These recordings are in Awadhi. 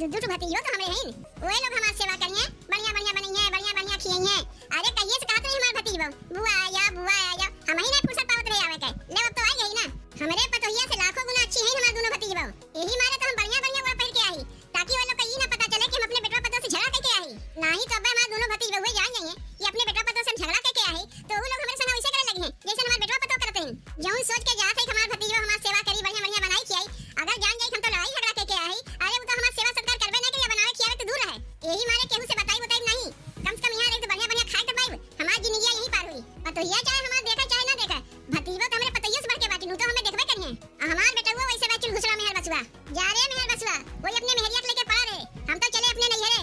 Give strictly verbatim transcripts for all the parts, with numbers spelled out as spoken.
दू ठो भतीजो तो हमरे हईन, ओए लोग हमार सेवा करिहैं, बढ़िया बढ़िया बनइहैं, बढ़िया बढ़िया खियइहैं। अरे कहिए से कहत रही हमार भतीजो, बुआ आया, बुआ आया, हमहीं नाहीं फुर्सत पावत रहे आवे के। ले अब तो आई गई ना। हमरे पतोहिया से लाखों गुना अच्छी हईन हमार दुनो भतीजो। यही मारे तो हम बढ़िया बढ़िया ओढ़ पहिर के आई, ताकि वो लोग का ई ना पता चले कि हम अपने बेटवा पतोह से झगड़ा कइके आई। नाहीं तो अबे हमार दुनो भतीजो हुए जान जाइहैं कि अपने बेटवा पतोह से हम झगड़ा कइके आई, तो उ लोग हमरे संग वैसे करे लगिहैं, जैसे हमार बेटवा पतोह करत हईन। जौन सोच के जात है कि हमार भतीजो हमार सेवा करी, बढ़िया बढ़िया बनाई खियाई, अगर जान जाई कि हम तो लड़ाई झगड़ा कइके आई, अरे उ तो हमार सेवा सत्कार करबे ना करी, बनावे खियावे तो दूर रहे। यही मारे केहू से बताई बताई नाहीं, कम से कम यहाँ रही तो बढ़िया बढ़िया खाए तो पाई, हमार जिंदगी यहीं पार हुई। पतोहिया चाहे हमार देखे चाहे ना देखे, भतीजो तो हमरे पतोहियो से बढ़ के बाटिन, उ तो हमें देखबे करिहैं। आ हमार बेटउआ वैसे बा चुलघुसवा मेहर बसुआ। जा रे मेहर बसुआ, वही अपने मेहरिया के लेके पड़ा रहे, हम तो चले अपने नैहरे।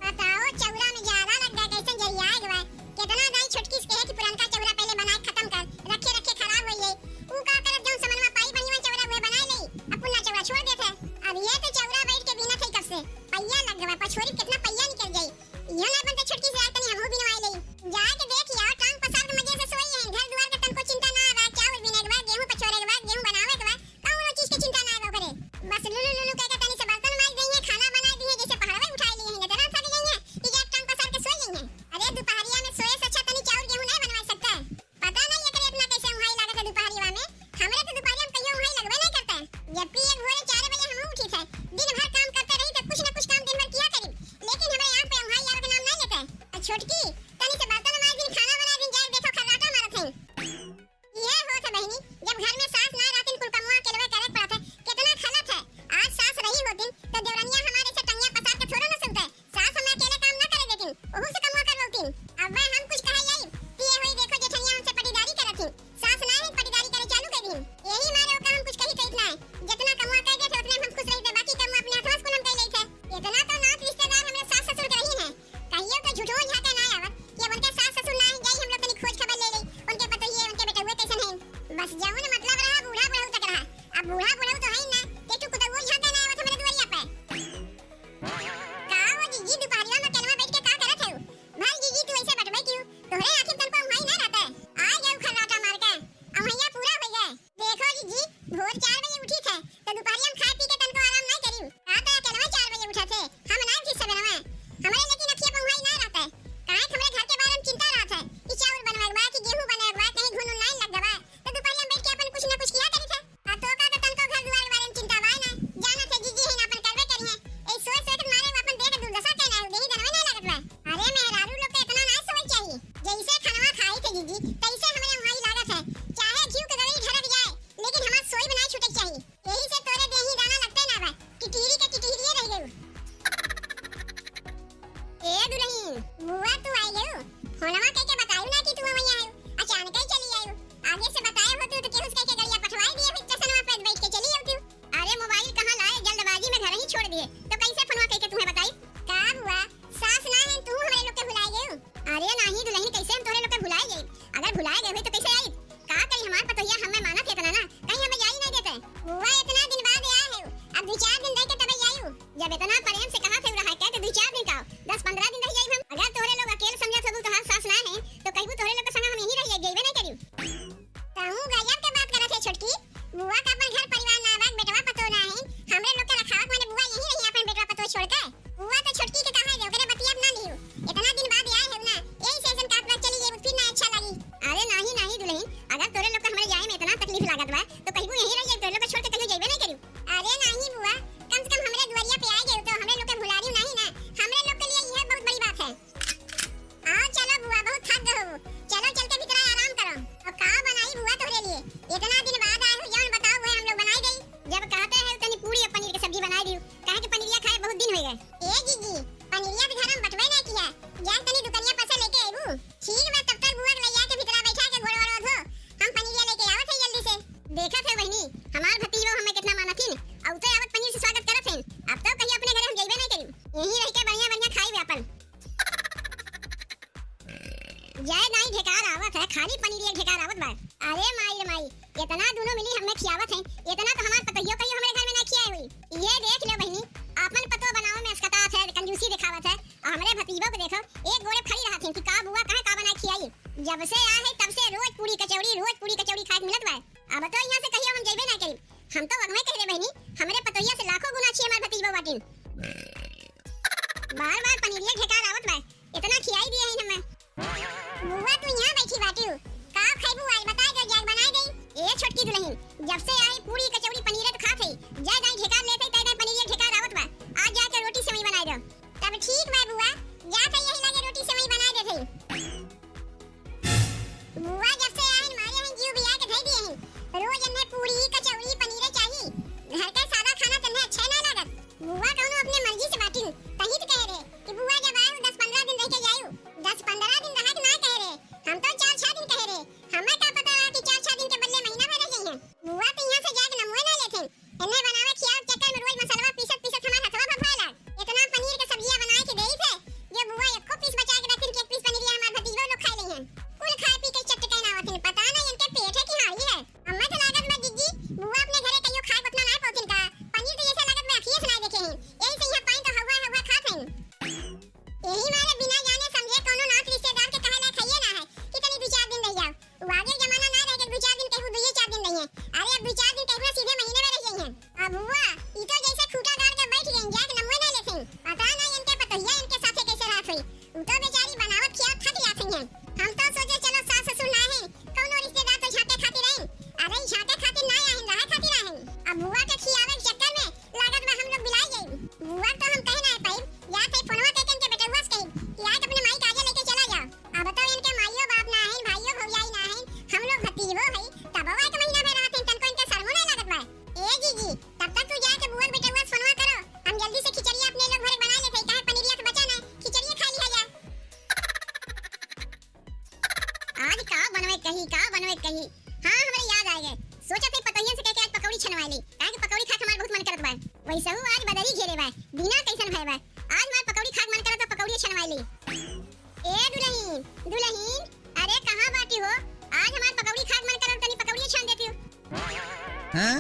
बताओ, चौरा में जाड़ा लग गया, कैसन जरिया गवा। कितना दाई छोटकी से कहे कि पुरनका चौरा पहले बनाए खत्म कर, रखे रखे खराब होई है। ऊ का करत, जौन समनवा पाई बढ़िया चौरा उहे बनाए लेई, अब पुन्ना चौरा छोड़ देत है। अब ये तो चौरा बैठ के बीनत है कब से, पहिया लग गवा, पछोरी कितना पहिया निकल जाई। इहो ना बनते छोटकी से, आज तनी हमहू बिनवाए लेई। जाए के देख यार, टांग पसार के मजे से सोई है, घर दुआर के तनको चिंता ना बा, चाउर बीने के बा, गेहूं पछोरे के बा, गेहूं बनावे के बा, कौनो चीज के चिंता ना बा ओकरे। बस लुलु लुलु कह के तनी से बर्तन माज देइहैं, खाना बनाए दिहे, जैसे पहाड़वे उठाए लिहे हैं। इतना थक गई है कि जाके टांग पसार के सोई गई है। अरे दोपहरिया में सोए से अच्छा तनी चाउर गेहूं नहीं बनवा सकता है। पता नहीं एकरे इतना कैसे उहाई लागत है दोपहरिया में। हमरे तो दोपहरिया में कहियो उहाई लगबे नहीं करता है, जबकि एक भोरे चार बजे हम उठी थे। दिन भर काम करते रही थे, कुछ न कुछ काम दिन भर किया करी, लेकिन हमरे आँख पे उहाई आवे के नाम नहीं लेता है। और छोटकी तनी से बर्तन माज दिन, खाना बना दिन, जाए देखो खर्राटा मारत है। इहे होत है बहिनी, जब घर में सास ना रहतिन, कुल कमवा अकेलवे करे के पड़त है, कितना खलत है। आज सास रही होतिन, तो देवरनिया हमारे से टंगिया पसार के थोड़ो ना सुनते। सास हमें अकेले काम ना करे देतिन, ओहू से कमवा करवतिन। अब वह हम कुछ कहे जाई, तो ये होई, देखो जेठनिया हमसे पटीदारी करत ही। सास ना है, पटीदारी करे चालू कर दी। यही मारे ओका हम कुछ कही कहित ना है। जितना कमवा कर देते, उतने में हम खुश रही थे, बाकी कमवा अपने हाथवा से कुल हम कर लेते। इतना तो नात रिश्तेदार हमरे सास ससुर के रही हैं। कहियो तो झूठो झांके ना आवत कि अब उनके सास ससुर ना है, जाई हम लोग तनी खोज खबर ले ले, उनके पतोहिए, उनके बेटउए कैसन हैं। बस जौन मतलब रहा, बूढ़ा बुढ़ऊ तक रहा। अब बूढ़ा बुढ़ऊ तो है ही ना, ते तू कुतउओ झांके ना आवत हमरे दुआरिया पे। का हो जीजी, दुपहरिया में केलवा बैठ के का करत है? भाई जीजी, तू ऐसे बटबे क्यों? तोहरे आँखी में तनको उहाई ना रहता है। आ गया खर्राटा मार के, अवहैया पूरा हो गया। देखो जीजी, भोर चार बजे उठी थे, तो दुपहरिया में खाए पी के तनको आराम नहीं करी। का तो अकेलवा चार बजे उठा थे, हम ना उठी सवेरे में। हमरे लेकिन अखिया पे उहाई ना रहता है। काहे कि हमरे घर के बारे में चिंता रहत है कि चाउर बनवे के बा, कि गेहूं बनवे के बा, कहीं घुन उन नहीं लग गवा, तो दुपहरिया में बैठ के अपन कुछ ना कुछ किया करी थे। आ तो का, तो तनको घर दुआर के बारे में चिंता बा ना, जानत है जीजी है ना, अपन करबे करी है। ए सोच सोच के मारे वो अपन देह के दुर्दशा के ना, देही दनवे नहीं लागत बा। अरे मेहरारू लोग के इतना ना सोच चाहिए, जैसे खनवा खाई थे जीजी, तैसे हमरे उहाई लागत है। चाहे घीव के गगरी ढरक जाए, लेकिन हमार सोई बनाए छूटे चाहिए। यही से तोरे देही दाना लगते ना बा, टिटिहरी के टिटिहरिये रह गयू। ए दुलहिन, बुआ तू आई गयू? फोनवा कइके बतायू ना कि तू वहीं आयू, अचानक ही चली आयू। आगे से बताए हो तू तो केहू से कइके गड़िया पठवाई दिए, फिर स्टेशनवा पे बैठ के चली आऊ तू। अरे मोबाइल कहाँ लाए, जल्दबाजी में घर ही छोड़ दिए, तो कैसे फोनवा कइके तुम्हें बताई? का बुआ, सास ना है, तू हमरे लोग के भुलाए गयू? अरे नाही दुलहिन, कैसे हम तोहरे लोग के भुलाए जाई? अगर भुलाए गए हुई तो कैसे आई? का करी, हमार पतोहिया हमें मानत है इतना ना, कहीं हमें जाई नहीं देते। बुआ इतना दिन बाद आया है, अब दो चार दिन रह के तबे जायू। जब इतना प्रेम से कहा थे रहा के तो दो चार दिन का, दस पन्द्रह दिन रह जाई हम। अगर तोहरे लोग अकेले समझत हो तोहार सास ना है तो कहबू तोहरे लोग के संग हम यहीं रह जाई, जइबे नहीं करी। तहूँ गजब के बात करत है छोटकी, बुआ का अपन घर परिवार ना बा, बेटवा पतोह ना है, हमरे लोग के रखावत माने बुआ यहीं रही अपन बेटवा पतोह छोड़ के। बुआ तो छोटकी के कहा दे, ओकरे बतिया ना लियो। इतना दिन बाद आए है ना, यही से ऐसन काट बात चली जाए, फिर ना अच्छा लगी। अरे नाही, नाही दुलहिन, अगर तोरे लोग के हमरे जाए में इतना तकलीफ लागत बा, तो कहबू यहीं रह जाए, तोरे लोग के छोड़ के कहीं जइबे नहीं करियो। अरे नाही बुआ, कम से कम हमरे दुआरिया पे आ गए तो हमरे लोग के भुला रही नाही ना, हमरे लोग के लिए यह बहुत बड़ी बात है। आओ चलो बुआ, बहुत थक गए हो, चलो चल के भीतर आराम करो। और का बनाई बुआ तोहरे लिए, इतना दिन बाद आए हो, जौन बताओ वह हम लोग बनाई देई। जब कहते हैं तनी पूरी और पनीर के सब्जी बनाई दियो, काहे कि पनीरिया खाए बहुत दिन हो गए। ए जीजी, पनीरिया तो घर में बटवे ना किया, जाए तनी दुकनिया पर से लेके आईबू। ठीक बा, तब तक बुआ के ले जाके भीतरा बैठा के गोड़ वोड़ धो, हम पनीरिया लेके आवत है जल्दी से। देखत है बहिनी, हमार भतीजो हमें कितना मानथिन, अउते आवत पनीर से स्वागत करत हैं। अब तो कहीं अपने घरे हम जइबे नहीं करी, यहीं रह के बढ़िया बढ़िया खाई अपन। जय नाई ढेकार आवत है, खाली पनीर एक ढेकार आवत बा। अरे माई रे माई, इतना दुनो मिली हमें खियावत है, इतना तो हमार पतोहियो कहियो हमरे घर में ना खियाए हुई। ये देख लो बहिनी, आपन पतो बनावे में अस्कतात है, कंजूसी दिखावत है, और हमरे भतीजो को देखो, एक गोड़े खड़ी रहत है कि का बुआ कहे का बनाए खियाई। जब से आ है तब से रोज पूरी कचौड़ी, रोज पूरी कचौड़ी खाए के मिलत बा। अब तो यहाँ से कहियो हम जइबे ना करी। हम तो वगवे कह दे बहिनी, हमरे पतोहिया दुलहिन, जब से आई पूड़ी कचौड़ी पनीरे तो खात हई, जय दाई ढेकार लेत हई, तय दाई पनीरिया ढेकार आवत बा। आज जाके रोटी सेवई बनाए दो। तब ठीक बा बुआ, जात हई यही लगे रोटी सेवई बनाए देत हई। बुआ जब से आइन मारे हन जीव बिया के धई दिए हन। रोज इन्हें पूड़ी, कचौड़ी, पनीरे चाही। घर के सादा खाना तन्हें अच्छे ना लागत। बुआ कौनो अपने मर्जी से बाटिन। तही तो कहे रहे कि बुआ जब आए दस पन्द्रह दिन रह के जायु। दस पन्द्रह दिन रहे के ना कहे रहे। हम तो चार छह दिन कहे रहे। हमें का पता रहा कि चार छह दिन के बदले महीना भर रह जाइहैं। बुआ तो यहाँ से जाके नमुए ना लेथिन। इन्हें बनावे खियावे के चक्कर में रोज मसलवा पीसत पीसत हमार हथवा भभुआए लाग। इतना पनीर के सब्जिया बनाए के देई थे, जो बुआ एको पीस बचा के रखिन कि एक पीस पनीरिया हमार भतीजवा लोग खाए लेइहैं। कुल खाए पी के चट के ना आवथिन, पता नहीं इनके पेट है कि हाड़ी है। अम्मा तो लागत बा जिज्जी, बुआ अपने घरे कहियो खाए उतना ना पौथिन का। पनीर तो जैसे लागत बा अखिए से ना देखे हैं, यही से यहाँ पाइन तो हवा हवा खात हैं। यही मारे बिना जाने समझे कौनो नात रिश्तेदार के कहे लायक हइये ना है कि तनी दू चार दिन रह जाओ। उ आगे जमाना ना रहे कि दू चार दिन कहू, दुइये चार दिन रहिए। अरे अब दू चार दिन कहू ना, सीधे महीने में रह जाइए। अब हुआ, ई तो जैसे खूंटा गाड़ के बैठ गई, जाके नमुए ना लेथिन। पता ना इनके पतोहिया इनके साथे कैसे रहत हुई। उ तो बेचारी बनावत खियावत थक जात हैं। हम तो सोचे चलो सास ससुर ना है, कौनो रिश्तेदार तो झांके खातिर आइन। अरे झांके खातिर ना आइन, रहे खातिर आइन। अब बुआ के खियावे के चक्कर में लागत बा हम लोग बिलाई जाई। बुआ तो हम कहे ना पाई, या थे फोनवा के इनके बेटउआ से कही कि आके अपने माई काजे लेके चला जाओ। अब तो इनके माइयो बाप ना है, भाइयो भौजाई ना है, हम लोग भतीजो है, तब एक महीना भर रहते तनको इनके शर्मो ना लागत बा। ए जीजी, तब तक तू जाके बुआ के बेटउआ से फोनवा करो, हम जल्दी से खिचड़िया अपने लोग भरे बना लेते, काहे पनीरिया तो बचा ना, खिचड़िया खा लिया जाए। आज का बनवे कही, का बनवे कही। हाँ, हमरे याद आ गए। सोचा थे पतोहियन से कह के आज पकौड़ी छनवा ली, काहे कि पकौड़ी खाए के हमार बहुत मन करत बा। वैसे हूँ आज बदरी घेरे बा, बिना कैसन भय बा। आज हमार पकौड़ी खाए के मन करत बा, पकौड़ी छनवा ली। ए दुलहिन, दुलहिन, अरे कहाँ बाटी हो? आज हमार पकौड़ी खाए के मन करत, तनी पकौड़ी छान देती हो। हाँ?